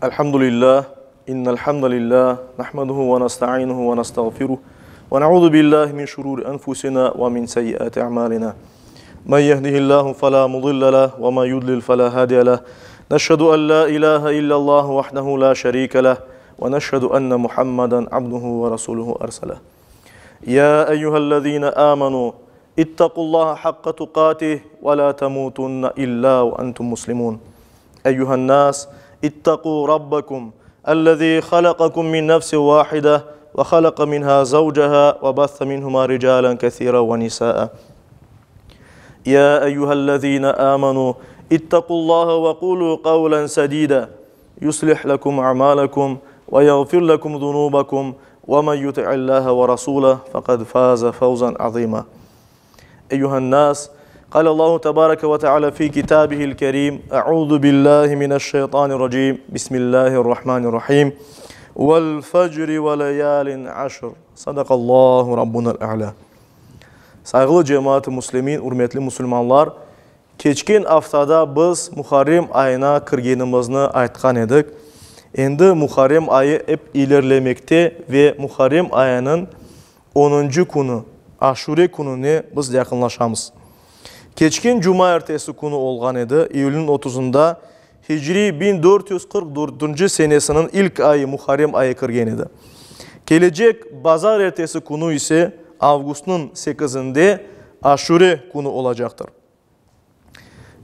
الحمد لله إن الحمد لله نحمده ونستعينه ونستغفره ونعوذ بالله من شرور أنفسنا ومن سيئات أعمالنا من يهده الله فلا مضل له وما يضلل فلا هادي له نشهد أن لا إله إلا الله وحده لا شريك له ونشهد أن محمدا عبده ورسوله أرسله يا أيها الذين آمنوا اتقوا الله حق تقاته ولا تموتن إلا وأنتم مسلمون أيها الناس اتقوا ربكم الذي خلقكم من نفس واحدة وخلق منها زوجها وبث منهما رجالا كثيرا ونساء يا أيها الذين آمنوا اتقوا الله وقولوا قولا سديدا يصلح لكم أعمالكم ويغفر لكم ذنوبكم ومن يطع الله ورسوله فقد فاز فوزا عظيما أيها الناس قال الله تبارك وتعالى في كتابه الكريم أعوذ بالله من الشيطان الرجيم بسم الله الرحمن الرحيم والفجر وليال عشر صدق الله ربنا الأعلى Sayğılı cemaat-ı müslimin, ürmetli musulmanlar, keçken aftada biz Muharrem ayına kirgenimizni aytqan edik. Endi Muharrem ayı ep ilerlemekte ve Muharrem ayınıñ onuncı künü, Aşure kününe biz yaqınlaşamız. Keçken cumaertesi künü olğan edi, iyülniñ otuzında, hicriy 1444 senesiniñ ilk ayı Muharrem ayı kirgen edi. Kelecek bazarertesi künü ise, avgustnıñ sekizinde, Aşure künü olacaqtır.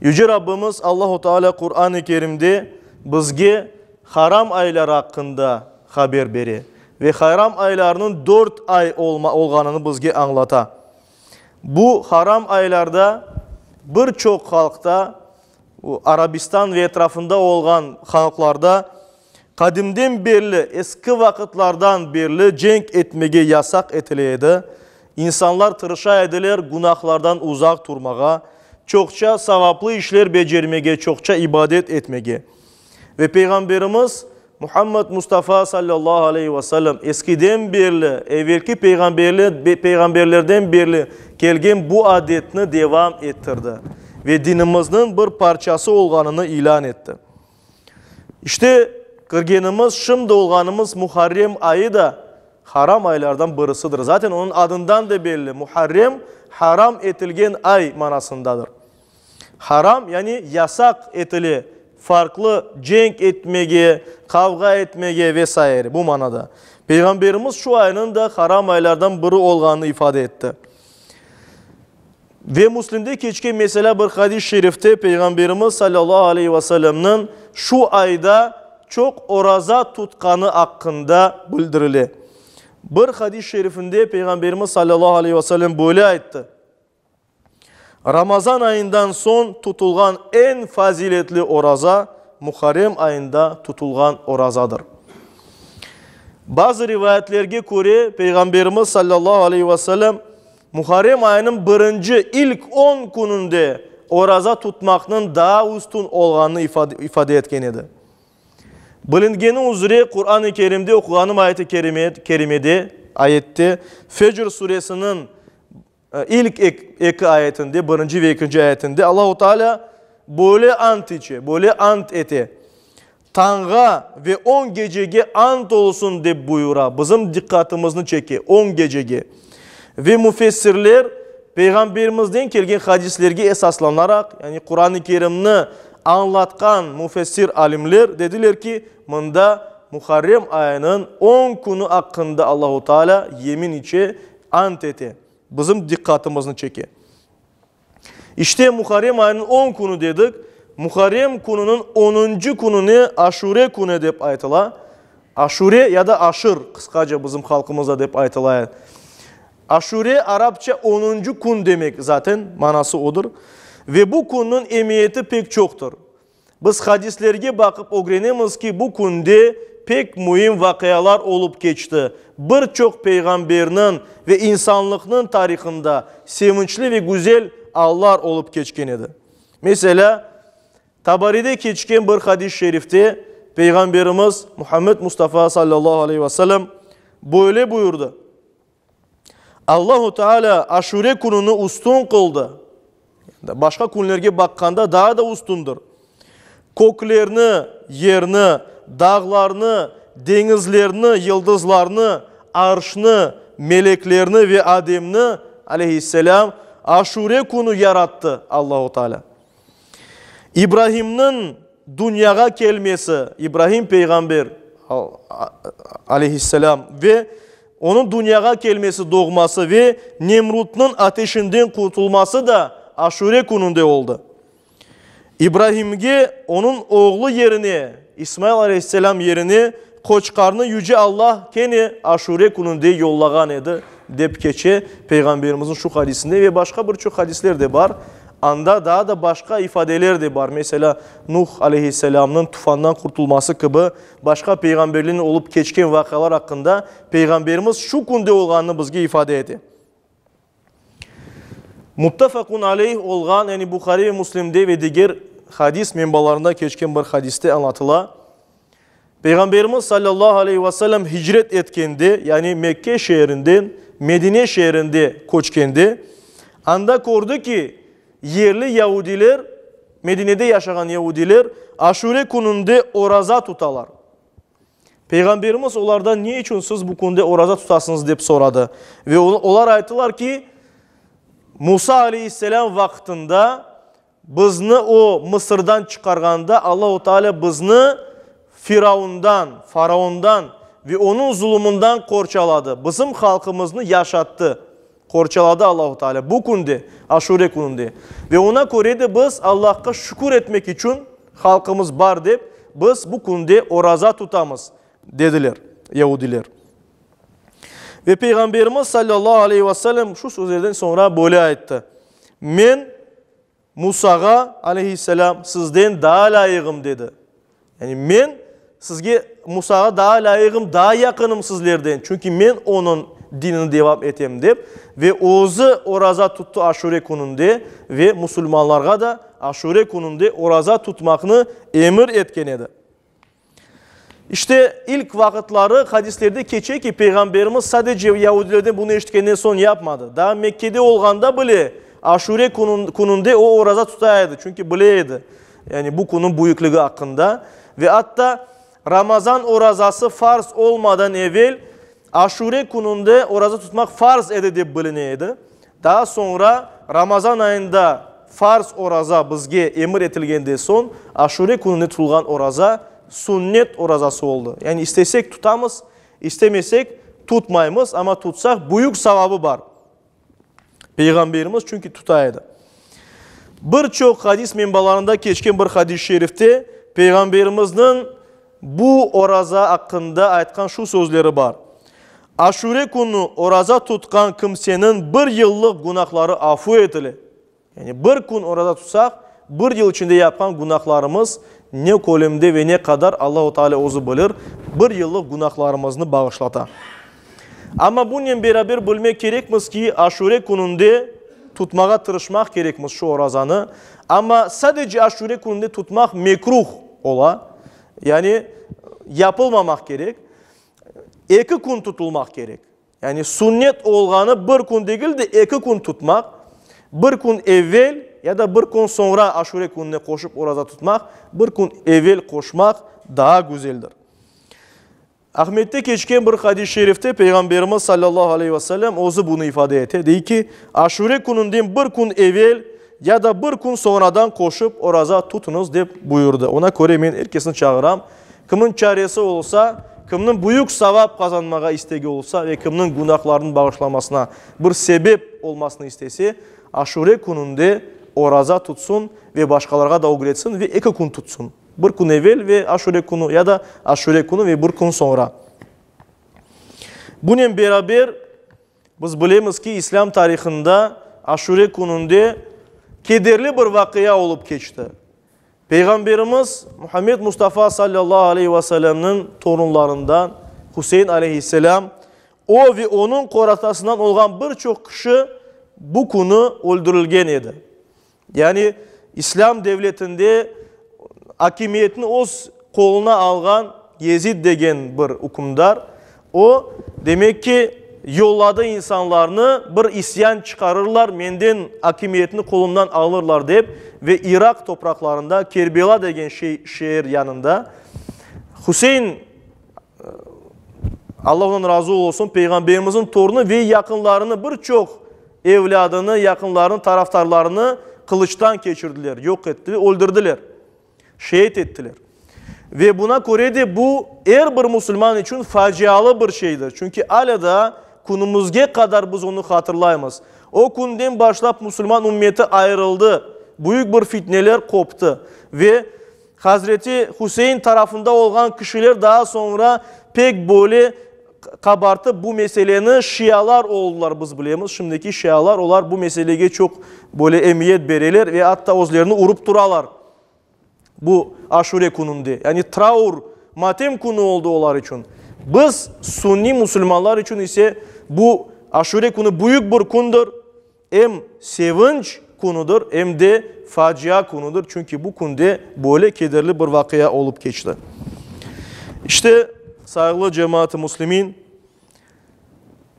Yüce Rabbimiz Allahu Teala Quran-ı Kerimde bizge haram ayları aqqında haber bere ve haram aylarnıñ dört ay olğanını bizge añlata. Bu haram aylarda bir çoq halqta, Arabistan ve etrafında olğan halqlarda Qadimden berli, eski vaqıtlardan berli cenk etmege yasaq etile edi. İnsanlar tırışa ediler günahlardan uzaq turmağa, çoqça savaplı işler becermege, çoqça ibadet etmege. Ve Peyğamberimiz Muhammed Mustafa sallallahu aleyhi ve sellem eskiden berli, evelki peyğamberlerden berli kelgen bu adetni devam ettirdi ve dinimizniñ bir parçası olğanını ilân etti. İşte, kirgenimiz, şimdi olğanımız Muharrem ayı da haram aylardan birisidir. Zaten onıñ adından da belli, Muharrem, haram etilgen ay manasındadır. Haram, yani yasaq etile, farqlı cenk etmege, qavğa etmege ve saire, bu manada. Peyğamberimiz şu aynıñ da haram aylardan biri olğanını ifade etti. Ve Müslimde keçken meselâ bir hadis-i şerifte Peyğamberimiz salâllahu aleyhi ve sellemniñ şu ayda çoq oraza tutqanı aqqında bildirile. Bir hadis-i şerifinde Peyğamberimiz salâllahu aleyhi ve sellem böyle ayttı, Ramazan ayından soñ tutulğan eñ faziletli oraza, Muharrem ayında tutulğan orazadır. Bazı rivayetlerge köre, Peyğamberimiz salâllahu aleyhi ve sellem Muharrem ayınıñ birinci, ilk on kününde oraza tutmaqnıñ daa üstün olğanını ifade etken edi. Bilingeni üzre, Quran-ı Kerimde oquğanım ayet-i kerimede, ayette, Fecr suresiniñ ilk eki ayetinde, birinci ve ekinci ayetinde Allahu Teala böyle ant içe, böyle ant ete, Tañğa ve on gecege ant olsun, dep buyura, bizim diqqatımıznı çeke, on gecege. Ve müfessirler Peyğamberimizden kelgen hadislerge esaslanaraq, yani Quran-ı Kerimni añlatqan müfessir alimler dediler ki, mında Muharrem ayınıñ on künü aqqında Allahu Teala yemin içe, ant ete, bizim diqqatımıznı çeke. İşte, Muharrem ayınıñ on künü dedik. Muharrem kününiñ onuncı kününe Aşure künü dep aytıla. Aşure ya da Aşır, qısqaca bizim halqımızda dep aytıla. Aşure arapça onuncı kün demek zaten, manası odır. Ve bu künniñ emiyeti pek çoqtır. Biz hadislerge baqıp ögrenemiz ki, bu künde pek müim vaqialar olıp keçti, bir çoq peyğamberniñ ve insanlıqnıñ tarihında sevinçli ve güzel allar olıp keçken edi. Meselâ, Tabaride keçken bir hadis-i şerifte Peyğamberimiz Muhammed Mustafa sallallahu aleyhi ve sellem böyle buyurdı, Allahu Teala Aşure kününi üstün qıldı, başqa künlerge baqqanda daa da üstündir. Köklerni, yerni, dağlarnı, deñizlerni, yıldızlarnı, Arşnı, meleklerni ve Ademni, aleyhisselâm, Aşure künü yarattı Allahu Teala. İbrahimniñ dünyağa kelmesi, İbrahim peyğamber, aleyhisselâm, ve onıñ dünyağa kelmesi, doğması ve Nemrutnıñ ateşinden qurtulması da Aşure kününde oldı. İbrahimge onıñ oğlu yerine, İsmail aleyhisselâm yerine, qoçqarnı Yüce Allah kene Aşure kününde yollağan edi, dep keçe Peyğamberimizniñ şu hadisinde ve başqa bir çoq hadisler de bar. Anda daa da başqa ifadeler de bar, meselâ, Nuh aleyhisselâmnıñ tufandan qurtulması kibi başqa peyğamberlernen olıp keçken vaqialar aqqında Peyğamberimiz şu künde olğanını bizge ifade ete. Muttefaqun aleyh olğan, yani Buhari ve Müslimde ve diger hadis menbalarında keçken bir hadiste añlatıla, Peyğamberimiz sallallahu aleyhi ve sellem hicret etkende, yani Mekke şeerinden Medine şeerinde köçkende, anda kördi ki, yerli yaudiler, Medinede yaşağan yaudiler Aşure kününde oraza tutalar. Peyğamberimiz olardan ne içün siz bu künde oraza tutasıñız dep soradı. Ve olar ayttılar ki, Musa aleyhisselâm vaqtında bizni o Mısırdan çıqarğanda Allahu Teala bizni Firaundan, faraondan, ve onıñ zulumından qorçaladı, bizim halqımıznı yaşattı, qorçaladı Allahu Teala bu künde, Aşure kününde. Ve oña köre de biz Allahqa şükür etmek içün halqımız bar dep, biz bu künde oraza tutamız, dediler yaudiler. Ve Peyğamberimiz sallallahu aleyhi ve sellem şu sözlerden soñra böyle ayttı, Men Musağa, aleyhisselâm, sizden daa lâyığım, dedi. Yani men sizge, Musağa daa lâyığım, daa yaqınım sizlerden, çünki men onıñ dinini devam etem, dep, ve özü oraza tuttı Aşure kününde ve musulmanlarğa da Aşure kününde oraza tutmaqnı emir etken edi. İşte, ilk vaqıtları hadislerde keçe ki, Peyğamberimiz sadece yaudilerden bunı eşitkenden soñ yapmadı. Daa Mekkede olğanda bile Aşure kününde o oraza tuta edi, çünki bile edi, yani bu künniñ büyükligi aqqında. Ve atta Ramazan orazası farz olmadan evel Aşure kününde oraza tutmaq farz edi dep biline edi. Daa soñra Ramazan ayında farz oraza bizge emir etilgende soñ, Aşure kününde tutulğan oraza sünnet orazası oldı. Yani istesek tutamız, istemesek tutmaymız, amma tutsaq büyük savabı bar. Peyğamberimiz çünki tuta edi. Bir çoq hadis menbalarında keçken bir hadis-i şerifte Peyğamberimizniñ Bu oraza aqqında aytqan şu sözleri bar, Aşure künü oraza tutqan kimseniñ bir yıllıq günahları afu etile. Yani bir kün oraza tutsaq, bir yıl içinde yapqan günahlarımız ne kölemde ve ne qadar Allahu Teala özü bilir, bir yıllıq günahlarımıznı bağışlata. Amma bunen beraber bilmek kerekmiz ki, Aşure kününde tutmağa tırışmaq kerekmiz şu orazanı, amma sadece Aşure kününde tutmaq mekruh ola, yani yapılmamaq kerek, eki kün tutulmaq kerek. Yani sünnet olğanı bir kün degil de eki kün tutmaq, bir kün evel ya da bir kün soñra Aşure kününe qoşıp oraza tutmaq, bir kün evel qoşmaq daa güzeldir. Ahmette keçken bir hadis-i şerifte Peyğamberimiz sallallahu aleyhi ve sellem özü bunı ifade ete, dey ki, Aşure kününden bir kün evel ya da bir kün soñradan qoşıp oraza tutuñız, dep buyurdı. Oña köre men er kesni çağıram, kimniñ çaresi olsa, kimniñ büyük savap qazanmağa istegi olsa ve kimniñ günahlarınıñ bağışlanmasına bir sebep olmasını istese, Aşure kününde oraza tutsun ve başqalarğa da ögretsin ve eki kün tutsun. Bir kün evel ve Aşure künü ya da Aşure künü ve bir kün soñra. Bunen beraber, biz bilemiz ki, İslâm tarihında Aşure kününde kederli bir vaqia olıp keçti. Peyğamberimiz Muhammed Mustafa sallallahu aleyhi ve sellemniñ torunlarından Huseyn aleyhisselâm, o ve onıñ qoratasından olğan bir çoq kişi bu künü öldürilgen edi. Yani İslâm devletinde akimiyetni öz qoluna alğan Yezid degen bir ükümdar, o, demek ki, yolladı insanlarnı, bir isyan çıqarırlar, menden akimiyetni qolumdan alırlar dep ve İraq topraqlarında Kerbela degen şeer yanında. Huseyn, Alla ondan razı olsun, Peyğamberimizniñ torunı ve yaqınlarını, bir çoq evlâdını, yaqınlarını, tarafdarlarını qılıçtan keçirdiler, yoq ettiler, öldürdiler, şehit ettiler. Ve buna köre de bu er bir musulman içün facialı bir şeydir. Çünki alâ daa künümizge qadar biz onı hatırlaymız. O künden başlap musulman ümmeti ayırıldı, büyük bir fitneler qoptı ve Hazreti Husein tarafında olğan kişiler daa soñra pek böyle qabartıp bu meseleni şialar oldular, biz bilemiz, şimdiki şialar, olar bu meselege çoq böyle emiyet bereler ve atta özlerini urıp turalar bu Aşure kününde. Yani traur, matem künü oldı olar içün. Biz, sünni musulmanlar içün ise bu Aşure künü büyük bir kündir. Em sevinç künüdir, em de facia künüdir, çünki bu künde böyle kederli bir vaqia olıp keçti. İşte, sayğılı cemaat-ı müslimin,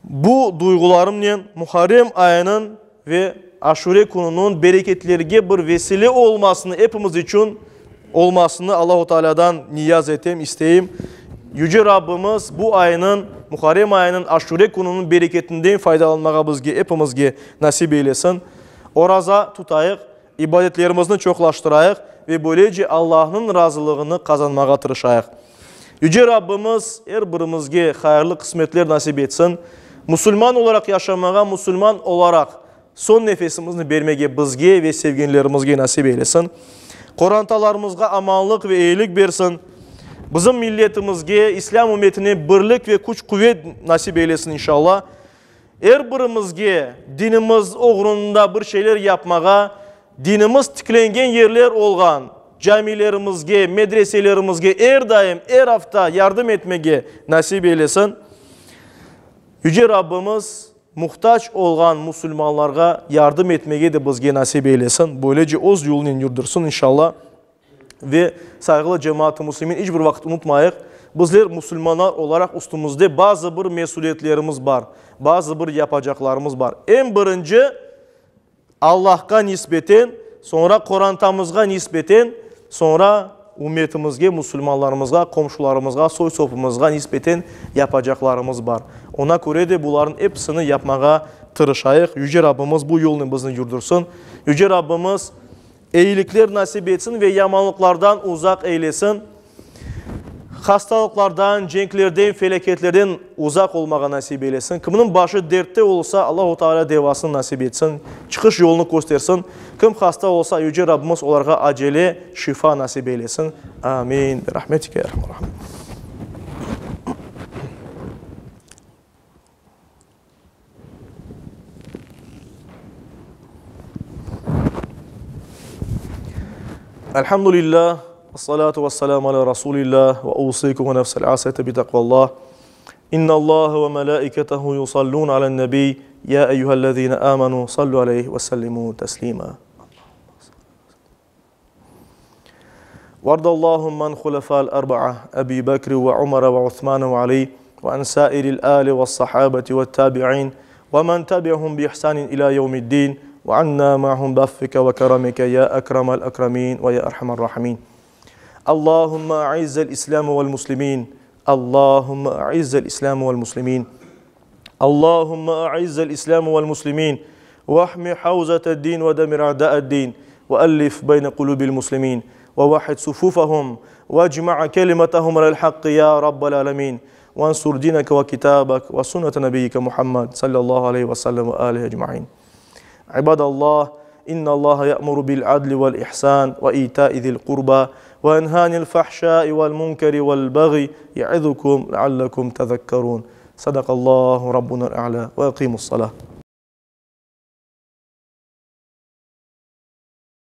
bu duyğularımnen Muharrem ayınıñ ve Aşure kününiñ bereketlerge bir vesile olmasını epimiz içün olmasını Allahu Tealâdan niyaz etem, isteyim. Yüce Rabbimiz bu aynıñ, Muharrem ayınıñ, Aşure kününiñ bereketinden faydalanmağa bizge, epimizge nasip eylesin. Oraza tutayıq, ibadetlerimizni çoqlaştırayıq ve böylece Allahnıñ razılığını qazanmağa tırışayıq. Yüce Rabbimiz er birimizge hayırlı qısmetler nasip etsin. Musulman olaraq yaşamağa, musulman olaraq Soñ nefesimizni bermege bizge ve sevgenlerimizge nasip eylesin. Qorantalarımızğa amanlıq ve eyilik bersin. Bizim milletimizge, İslâm ümmetine birlik ve küç-quvet nasip eylesin inşallah. Er birimizge dinimiz oğrunda bir şeyler yapmağa, dinimiz tiklengen yerler olğan camilerimizge, medreselerimizge er daim, er afta yardım etmege nasip eylesin. Yüce Rabbimiz Muhtac olğan musulmanlarğa yardım etmege de bizge nasip eylesin, böylece öz yolunen yurdırsın, inşallah. Ve, sayğılı cemaat-ı muslimin, iç bir vaqıt unutmayıq, bizler musulmanlar olaraq üstümizde bazı bir mesüliyetlerimiz bar, bazı bir yapacaqlarımız bar. Eñ birinci, Allahqa nisbeten, soñra qorantamızğa nisbeten, soñra ümmetimizge, musulmanlarımızğa, qomşularımızğa, soy-sopumızğa nisbeten yapacaqlarımız bar. Ona köre de bularnıñ episini yapmağa tırışayıq. Yüce Rabbimiz bu yolnen bizni yurdırsın. Yüce Rabbimiz eyilikler nasip etsin ve yamanlıqlardan uzaq eylesin. Hastalıqlardan, cenklerden, felâketlerden uzaq olmağa nasip eylesin. Kimniñ başı dertte olsa, Allahu Teala devasını nasip etsin, çıqış yolunı köstersin. Kim hasta olsa, Yüce Rabbimiz olarğa acele şifa nasip eylesin. Amin. Bi rahmetike ya erhamer rahimin. Elhamdülillah, salatu ve selamu ala Rasulillah ve usikum ve nefsel asiyete bi takvallah. İnna Allah ve melaiketehu yusallun alen nebi ya eyyühellezine amenu sallu aleyhi ve sellimu teslima. وارض اللهم عن خلفاء الأربعة أبي بكر وعمر وعثمان وعلي وعن سائر الآل والصحابة والتابعين ومن تبعهم بإحسان إلى يوم الدين وعنا معهم بعفك وكرمك يا أكرم الأكرمين ويا أرحم الراحمين اللهم أعز الإسلام والمسلمين اللهم أعز الإسلام والمسلمين اللهم أعز الإسلام والمسلمين واحمي حوزة الدين ودمر أعداء الدين وألف بين قلوب المسلمين ووحد صفوفهم واجمع كلمتهم على الحق يا رب العالمين وانصر دينك وكتابك وسنة نبيك محمد صلى الله عليه وسلم وآله أجمعين عباد الله إن الله يأمر بالعدل والإحسان وإيتاء ذي القربى وينهى عن الفحشاء والمنكر والبغي يعظكم لعلكم تذكرون صدق الله ربنا الأعلى وأقيموا الصلاة.